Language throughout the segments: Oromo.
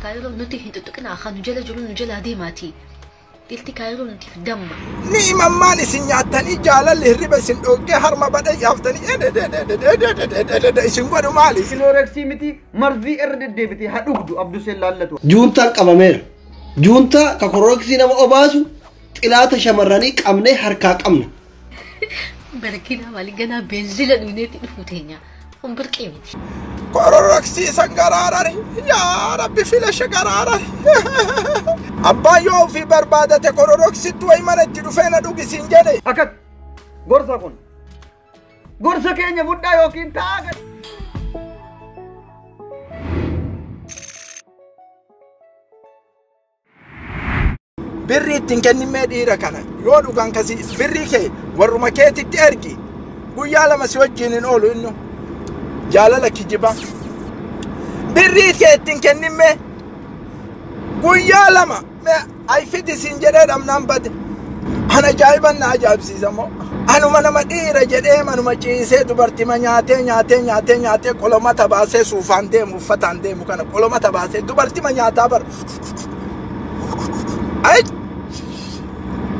kaayiroo nuti hin tuttuqinaa kan nu jala jiru nu jala deemaati. Dhiirti kaayiroo nutiif damma. Ni imammaan isin nyaattanii jaalalli hirriba isin dhoggee harma badhee yaaftanii isin godhu maali? Kilooreksii miti marzii irra deddeebitee haa dhugdu Abduseen laallatu. Juuntaan qabameera. Juuntaa ka kororoksii nama obaasu xilaata shamarranii qabnee harkaa qabna. Barkiinaa maali ganaa beenzila dhuneetti dhufu teenya. Kun birqee miti. Kororoksiisan garaarari yaa rabbi filashe garaarari. Abbaan yoo ofii barbaadate kororoksitti wayi mana itti dhufee na dhugisiin jedhe. Akkas gorsa kun gorsa keenya fudhaa yookiin taa'aa gad. Birrii ittiin kennimmee dhiira kana yoo dhugan kasi birrii kee warruma keetitti ergi guyyaa lama si wajjin hin oolu innu jaalala kijiba. Birrii kee ittiin kennimmee guyyaa lama ay fidi siin jedhee dhabnaan bade. An ajaa'iban na ajaa'ibsiisa moo anuma nama dhiira jedhee manuma ciisee dubartima nyaatee nyaatee nyaatee nyaatee qolomata baasee suufaan deemu uffataan deemu kana qolomata baasee dubartima nyaataa bara. Ay!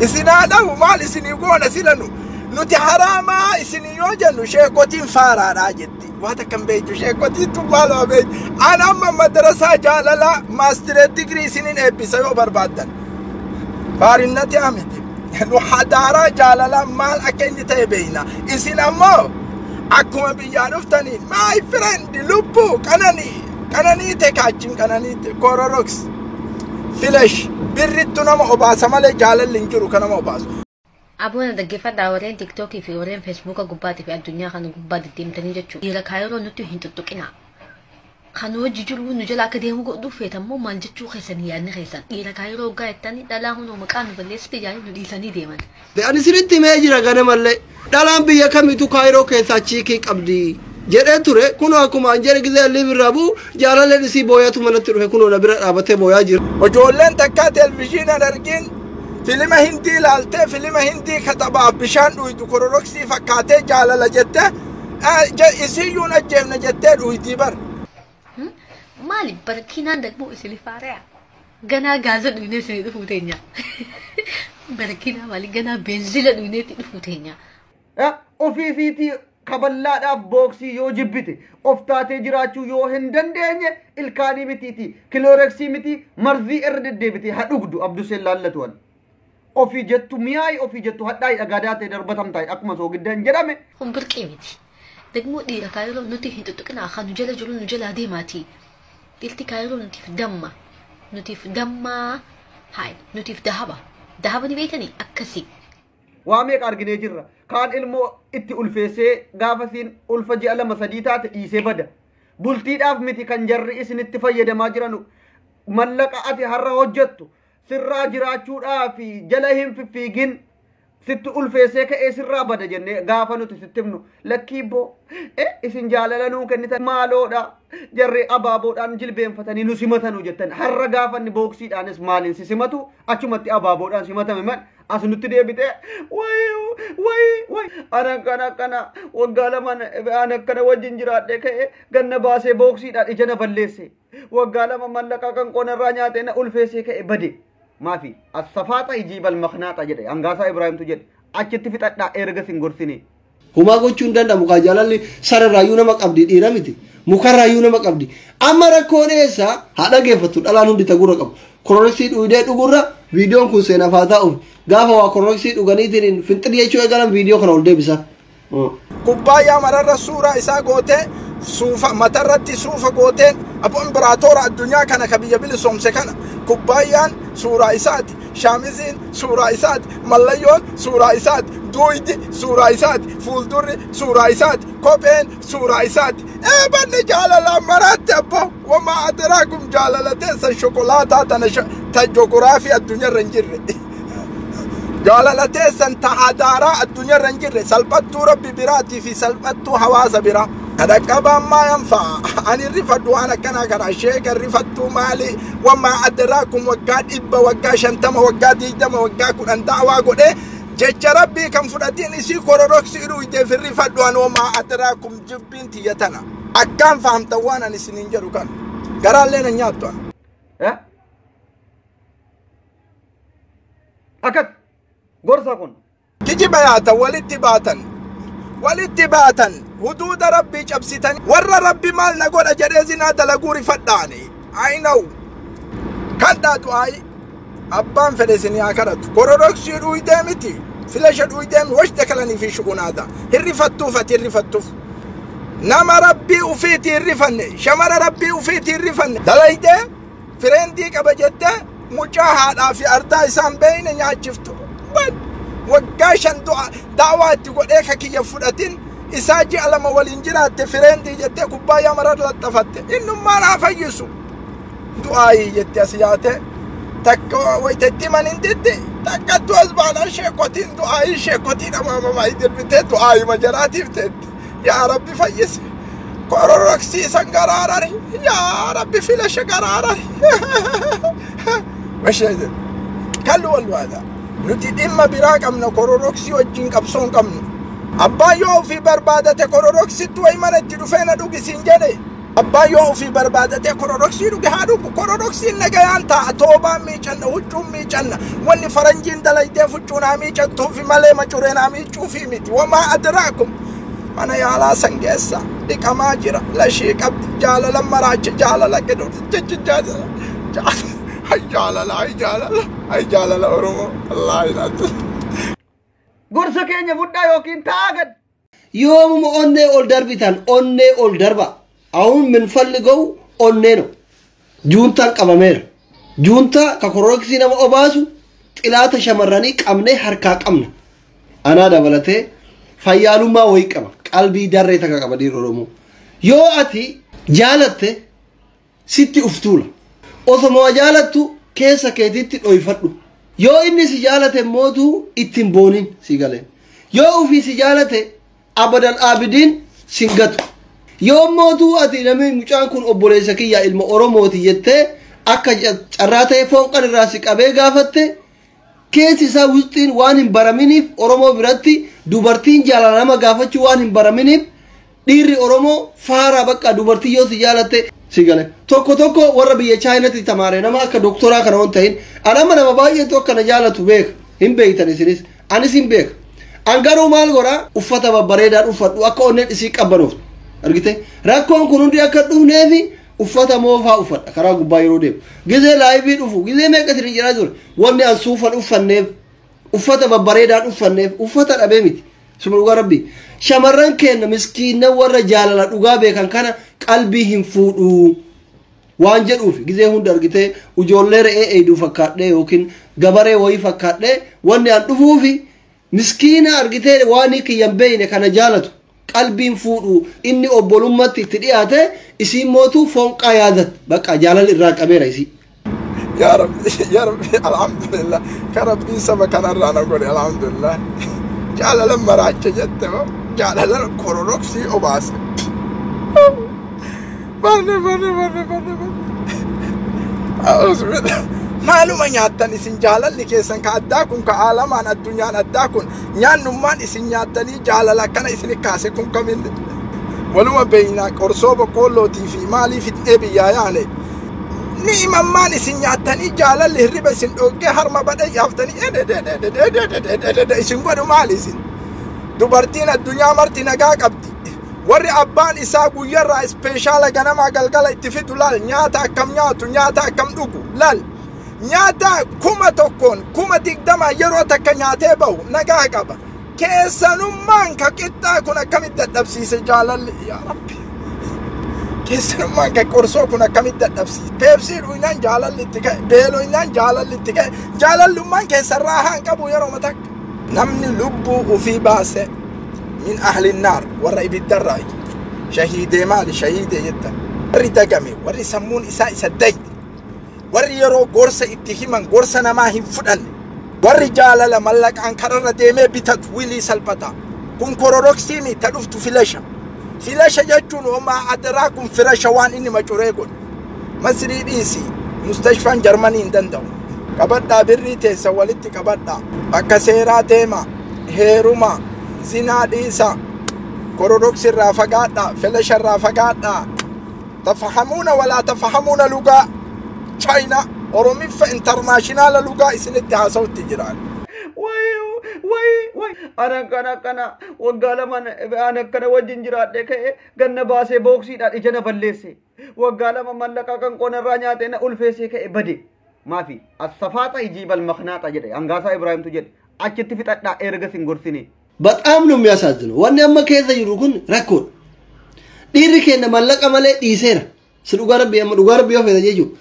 Isin haa dhabu maal isinii goona sila nu nuti haraamaa isinii yoo jennu sheekotiin faaraadhaa jetti. Waan akkam beektu sheekotiin tun maaluma beektu. An amma madarasaa jaalalaa maastireet digirii isiniin eebbisa yoo barbaaddan. Faarinnati miti. Nu hadaaraa jaalalaa maal akka inni ta'e beekna. Isin ammoo akkuma biyyaa dhuftaniin my friend lubbuu qananii qananii tekaachin qananii kororoks filash birrittu nama obaasa malee jaalalli hin jiru kan nama obaasu. Aboona dhaggeeffadhaa warreen tiktookii fi warreen feesbuuka gubbaatii fi addunyaa kana gubbaa deddeemtanii jechuudha. Dhiira kaayiroo nutti hin tuttuqinaa. Kan hojii jiru nu jala akka deemu godhuu feetammoo maal jechuu keessan yaadni keessan. Dhiira kaayiroo hoggaa jettanii dhalaa hunoo maqaa nu balleessite jaanii nu dhiisanii deeman. Ani sirriitti himee jira ganamallee dhalaan biyya kamiitu kaayiroo keessaa chiikii qabdi jedhee ture kunoo akkuma an jedhe gizee alli birraa bu'u jaalalleen isii booyatu manatti dhufe kunoo na bira dhaabatee booyaa jira. Ijoolleen takkaa televizyiinan argin filima hindii ilaaltee filima hindii katabaaf bishaan dhuydu kororoksii fakkaatee jaalala jettee isiyyuun ajjeefne jettee dhuydii bar. Maali barkiinaan dagmoo isin faari'a? Ganaa gaaza dhugnee isin dhufuu teenya. Barkiinaa maali ganaa beenzila dhugneetti dhufuu teenya. Ofii isiitii kaballaadhaaf booksii yoo jibbite of taatee jiraachuu yoo hin dandeenye ilkaanii mitiiti kilooreksii miti marzii irra deddeebitee haa dhugdu Abduseen laallatu. Ofii jettu mi'aayi ofii jettu hadhaayi dhagaa daatee darbatamtaayi akkuma soogiddaan jedhame. Kun birqee miti. Dagmoo dhiira kaayiroo nuti hin tuttuqinaa kan nu jala jiru nu jala deemaati. Dhiirti kaayiroo nutiif damma. Nutiif dammaa hayi nutiif dahaba. Dahaba ni beekanii akkasii. Waa meeqa arginee jirra. Kaan ilmoo itti ulfeessee gaafa siin ulfa ji'a 2-3 taate dhiisee bada. Bultiidhaaf miti kan jarri isinitti fayyadamaa jiranu. Mallaqa ati har'a hojjettu sirraa jiraachuudhaaf jala hin fiffiigin sitti ulfeessee ka'ee sirraa bada jennee gaafa nuti sitti himnu lakkii ibboo isin jaalala nuu kennitan maaloodha jarri abaaboodhaan jilbeenfatanii nu simatanu jettan har'a gaafa inni booksiidhaanis maaliin si simatu achumatti abaaboodhaan simatame man as nutti deebitee wayi wayi wayi ana akkana akkana waggaa lamaan ana akkana wajjin jiraadhee ka'ee ganna baasee booksiidhaan ija na balleesse waggaa 2 mallaqa kan qonarraa nyaatee na ulfeessee ka'e bade. Maafi as-safaaxa ijiibal maknaaxa jedhe hangaasaa Ibraahimtu jedhe achitti fixadhaa erga sin gorsine. Humaa gochuu hin danda'amu kaa jaalalli sararraayyuu nama qabdi dhiira miti mukarraayyuu nama qabdi amma rakkoon eessa haa dhageeffattu dhalaan hundi tagurra qabu kororoksii dhugdee dhugurra viidiyoon kun seenaaf haa taa'uuf gaafa waa kororoksii dhuganiitiin finxilii jechuu eegalan viidiyoo kana ol deebisa. Kubbaayyaa mararra suuraa isaa gootee suufa matarratti suufa gooteen abbo imbiraatoora addunyaa kana ka biyya bilisoomse kana kubbaayyaan suuraa isaati shaamiziin suuraa isaati mallayyoon suuraa isaati duuydi suuraa isaati fuuldurri suuraa isaati kopheen suuraa isaati eebanni jaalalaan maraatti abbo wamaa adaraakum jaalala teessan shokolaataa tana ta joogiraafii addunyaarra hin jirre. Jaalala teessan ta hadaaraa addunyaarra hin jirre salphattuu rabbi biraatii fi salphattuu hawaasa biraa. Kadhaqqabaan maayan fa'a ani rifadhu waan akkanaa kana sheeka rifattuu maali wamaa adaraakum waggaa 100 waggaa 50 waggaa 20 waggaa 10 da'awaa godhee jecha rabbii kan fudhatiin isii kororoksii dhuydeef hin rifadhu an wamaa adaraakum jibbiin tiyya tana. Akkaan fahamtan waan ani isiniin jedhu kana. Garaallee na nyaattu an. Akkas gorsa kun. Kijiba yaatan walitti baatan. Walitti baatan huduuda rabbii cabsitan warra rabbi maal na godha jedhee zinaa dalaguu rifadhaani. I know. Kadhaa du'aayi abbaan fedhe isin haa kadhatu. Kororoksii dhuydee miti. Filasha dhuydee washda kalanii fi shu'unaada. Hirrifattuuf ati hirrifattuuf. Nama rabbii ufiiti hirrifanne shamara rabbii ufiiti hirrifanne dalaydee fireendii qaba jettee mucaa haadhaa fi ardaa isaan beeyne nyaachiftu. Waggaa 5 daawaa itti godhee ka kiyya fudhatin isaa ji'a 2 waliin jiraatte fireendii jettee kubbaayyaa marar laxxafatte innummaan haa fayyisu. Du'aayii jettee as yaate takka wayitetti manin diddi takkattu as baanaan sheekotiin du'aayii sheekotiin amaamamaa dirbitee du'aayii majaraatiif teetti. Yaa Rabbi fayyisi. Kororoksiisan garaarari. Yaa Rabbi filasha garaarari. Mashee kallu walwaada. Nuti dhimma biraa qabna kororoksii wajjin qabsoo hin qabnu. Abbaan yoo ofii barbaadate kororoksitti wayi mana itti dhufee na dhugisiin jedhe. Abbaan yoo ofii barbaadate kororoksii dhuge haa dhugu. Kororoksiin nagayaan taa'a. Toobaan miicanna, huccuun miicanna. Wanni faranjiin dalaydee huccuun haa miicattuufi malee macureen haa miicuufi miti. Wamaa adraakum. Mana yaalaa san geessa dhiqamaa jira lashii qabdi jaalala maraacha jaalala gidhu jaalala ay jaalala ay jaalala Oromoo wallaahi laatu. Gorsa keenya fudhaa yookiin taa'aa gad. Yoomuma onnee ol darbitan onnee ol darba. Ahuun minfalligou onnee no. Juuntaan qabameera. Juuntaa ka kororoksii nama obaasu xilaata shamarranii qabnee harkaa qabna. Anaa dabalatee fayyaalummaa wayii qaba. Qalbii darree takka qaba dhiirri Oromoo. Yoo ati jaalatte sitti uftuula. Osoma jaalattu keessa keetitti dhoyfadhu. Yoo inni si jaalate mootu ittiin boonin si galeen. Yoo ofii si jaalate abadan abidiin sin gatu. Yoo mootu ati namni mucaan kun obboleessa kiyya ilma Oromooti jettee akka carraa ta'e foonqan irraa si qabee gaafatte keessi isaa wusxiin waan hin baraminiif Oromoo biratti dubartiin jaalala nama gaafachuu waan hin baraminiif dhiirri Oromoo faaraa bakka dubartii yoo si jaalatte si gale. Tokko tokko warra biyya Chaayinaatti tamaare nama akka doktoraa kana waan ta'in anama nama baay'eetu akkana jaalatu beeka. Hin beektan isinis anis hin beeka. An garuu maal godhaa uffata babbareedaan uffadhu akka onneen isii qabbanuuf argite rakkoon kun hundi akka dhufneefi uffata moofaa uffadha karaa gubbaa yeroo deemu. Gizee laayivii dhufu gizee meeqa isin jiraa ture wanni an suufan uffanneef uffata babbareedaan uffanneef uffata dhabee miti. Suma dhugaa rabbi shamarran keenya miskiinna warra jaalala dhugaa beekan kana qalbii hin fuudhu waan jedhuuf gizee hunda argitee ijoollee re'ee eeduu fakkaadhee yookiin gabaree wayii fakkaadhee wanni an dhufuufi miskiina argitee waan kiyyan beeyne kana jaalatu qalbiin fuudhu inni obbolummaatti itti dhiyaate isiin mootu foonqaa yaadat bakka jaalala irraa qabeera isii. Yaa Rabbi yaa Rabbi alhamdulillah ka rabbiin saba kanarraa na godhe alhamdulillah. Jaalala maraacha jette moo jaalala kororoksii obaase. Banne banne banne banne banne. Auzubillah. Maaluma nyaattan isin jaalalli keessan ka addaa kun ka aalamaan addunyaan addaa kun nyaannummaan isin nyaattanii jaalala akkana isin kaase kun kamin waluma beeynaa qorsoo boqqoollootii fi maalii fixnee biyyaa yaane ni imammaan isin nyaattanii jaalalli hirriba isin dhoggee harma badhee yaaftanii isin godhu maali isin dubartiin addunyaa marti nagaa qabdi. Warri abbaan isaa guyyarraa ispeeshaala ganamaa galgala itti fidu laal nyaata akkam nyaatu nyaata akkam dhugu laal nyaata 1000 20,000 yeroo takka nyaatee bahu nagaa qaba. Keessanummaan ka qixxaa kun akkamitti dadhabsiise jaalalli yaa Rabbi. Keessanummaan ka qorsoo kun akkamitti dadhabsiise. Peepsii dhugnaan jaalalli itti ka'e beeloynaan jaalalli itti ka'e jaalallummaan keessarraa haan qabu yeroo takka. Namni lubbuu ofii baase min ahli naar warra ibiddarraa shahiidee maali shahiidee jettan. Warri dagame warri sammuun isaa isa dayde warri yeroo gorsa itti himan gorsa namaa hin fudhanne warri jaalala mallaqaan kararra deemee bitatu wilii salphata. Kun kororoksiimi ta dhuftu filasha. Filasha jechuun homaa adaraa kun firasha waan inni macuree godhu. Masrii dhiisi mustashfaan Jarmanii hin danda'u. Qabadhaa birrii teessa walitti qabadhaa. Bakka seeraa deema heeruma zinaa dhiisa kororoksirraa fagaadhaa filasharraa fagaadhaa. Tafahamuuna walaa tafahamuuna lugaa. Chaayinaa Oromiffa international lugaa isinitti haasa'utti jiran. Way way way, ana akkana akkana waggaa 2 ana akkana wajjin jiraadhe, ka'e ganna baasee booksiidhaan ija na balleesse, waggaa 2 mallaqa kan qonarraa nyaatee na ulfeessee ka'e bade. Maafi assafaaxa ijiibal maknaaxa jedhe hangaasaa Ibraahimtu jedhe, achitti fixadhaa erga sin gorsine. በጣም ነው የሚያሳዝነው። Wanni amma keessa jiru kun rakkoodha. Dhiirri keenya mallaqa malee dhiiseera. Si dhugaa rabbii amma dhugaa rabbii yoo feeta jechuudha.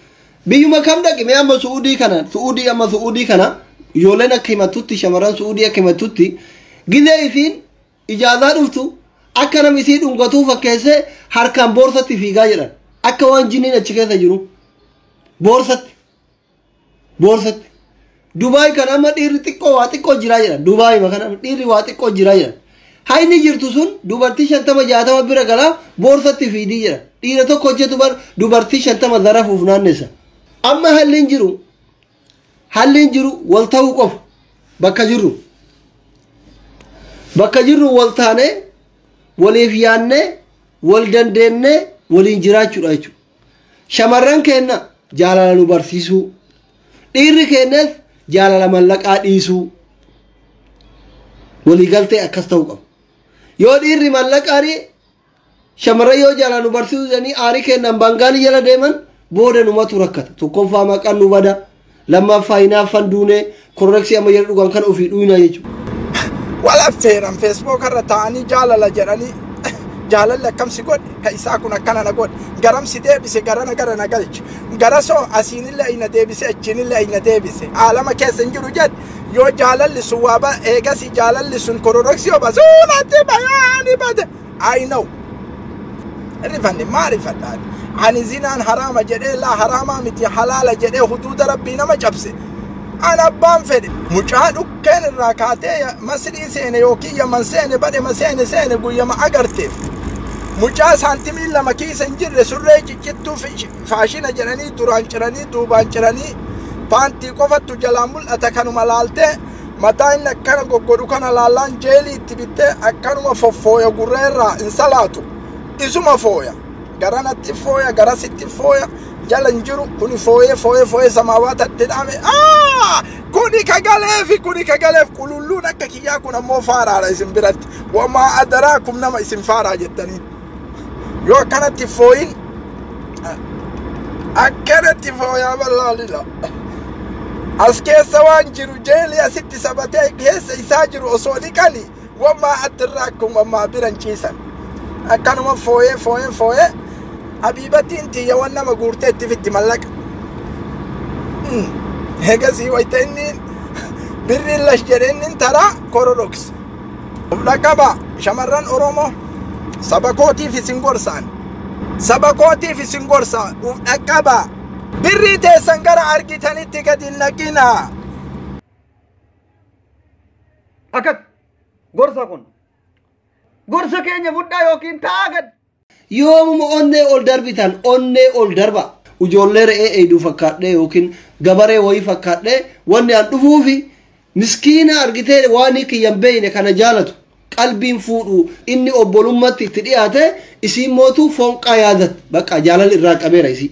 Biyyuma kam dhaqi mee amma Su'uudii kana, Su'uudii amma Su'uudii kana ijoolleen akka himattutti, shamarran Su'uudii akka himattutti, gizee isiin ijaazaa dhuftu akka nam isii dhungatuu fakkeessee harkaan boorsatti fiigaa jedhan, akka waan jinniin achi keessa jiru boorsatti boorsatti. Dubaay kan amma dhiirri xiqqoo waa xiqqoo jiraa jedhan, Dubaay kana dhiirri waa xiqqoo jiraa jedhan. Hayni jirtu sun dubartii 50 60 bira galaa boorsatti fiidii jedhan. Dhiira tokko hojjetu bar dubartii 50 zarafuuf naannessa. Amma halliin jiru wal ta'uu qofa. Bakka jirru wal taanee, waliif yaannee, wal dandeennee waliin jiraachuudha jechuudha. Shamarran keenya jaalala nu barsiisuu, dhiirri keenyas jaalala mallaqaa dhiisuu, waliigaltee akkas ta'uu qaba. Yoo dhiirri mallaqa aarii, shamarran yoo jaalala nu barsiisuu jedhanii aarii kennan bangaanii jala deeman, booda numatu rakkata. Tokkoffaa maqaan nu bada, lammaffaa hinaaffan duunee korreksii amma jedhu dhugan kan ofii dhuyna jechuudha. Wal affeeran Facebook irra taa'anii jaalala jedhanii, jaalalli akkam si godhe, ka isaa kun akkana na godhe, garam si deebise, garana gara na galche, gara soo asiinillee ayna deebise, achiinillee ayna deebise, aalama keessa hin jiru jedhe. Yoo jaalalli sun waa ba eegasi jaalalli sun kororoksii oba suunatti bayaani bade. I know, rifanne maa rifadhaan ani zinaan haraama jedhee, laa haraamaa miti halaala jedhee huduuda rabbii nama cabse. An abbaan fedhe mucaa dhukkeen irraa kaatee Masrii seene yookiin Yaman seene badhema seene seene guyyama agarteef mucaa saantimii 2 kiisa hin jirre, surree ciccittuu faashina jedhanii duraan ciranii duubaan ciranii paantii qofattu jalaan mul'ata, kanuma laaltee mataa inni akkana goggodhu kana laallaan jeelii itti bittee akkanuma foffooya, gurra irraa hin salaatu, isuma fooya, garanatti fooya, garasitti fooya, jala hin jiru kuni fooyee fooyee fooyee samaawaatatti dhaame. Kuni ka galeefi, kuni ka galeef. Qululluun akka kiyyaa kun ammoo faaraadha isin biratti. Wamaa adaraakum nama isin faaraa jettanii yoo akkanatti fooyin, akkanatti fooyaa ballaalila as keessa waan jiru jeelii asitti sabatee keessa isaa jiru osoo dhiqani wamaa addirraakum wamaa biran ciisan akkanuma fooyee fooyee fooyee. Habiibatiin tiyya wan nama guurtee itti fitti mallaqa. Egasii wayta inni birriin lash jedhe inni taraa kororoks. Of dhaqaba shamarran Oromoo, saba kootiif isin gorsaan. Saba kootiif isin gorsa, uf dhaqqaba. Birrii teessan gara argitanitti gadi hin naqinaa. Akkas gorsa kun gorsa keenya fudhaa yookiin taa'aa gad. Yoomuma onnee ol darbitan, onnee ol darba. Ijoollee re'ee eeduu fakkaadhee yookiin gabaree wayii fakkaadhee wanni an dhufuufi miskiina argitee waan kiyyan beeyne kana jaalatu qalbiin fuudhu, inni obbolummaatti itti dhiyaate, isiin mootuu foonqaa yaadat, bakka jaalalli irraa qabeera isii.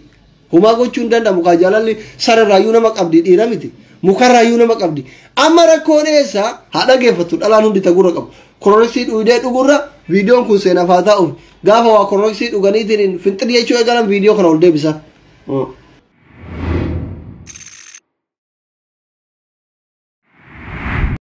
Humaa gochuu hin danda'amu kaa, jaalalli sararraayyuu nama qabdi, dhiira miti. Mukarraayyuu nama qabdi. Amma rakkoon eessa haa dhageeffattu dhalaan hundi tagurra qabu. Kororoksii dhuydee dhugurra viidiyoon kun seenaaf haa taa'uuf, gaafa waa kororoksii dhuganiitiin finxir jechuu eegalan viidiyoo kana ol deebisa.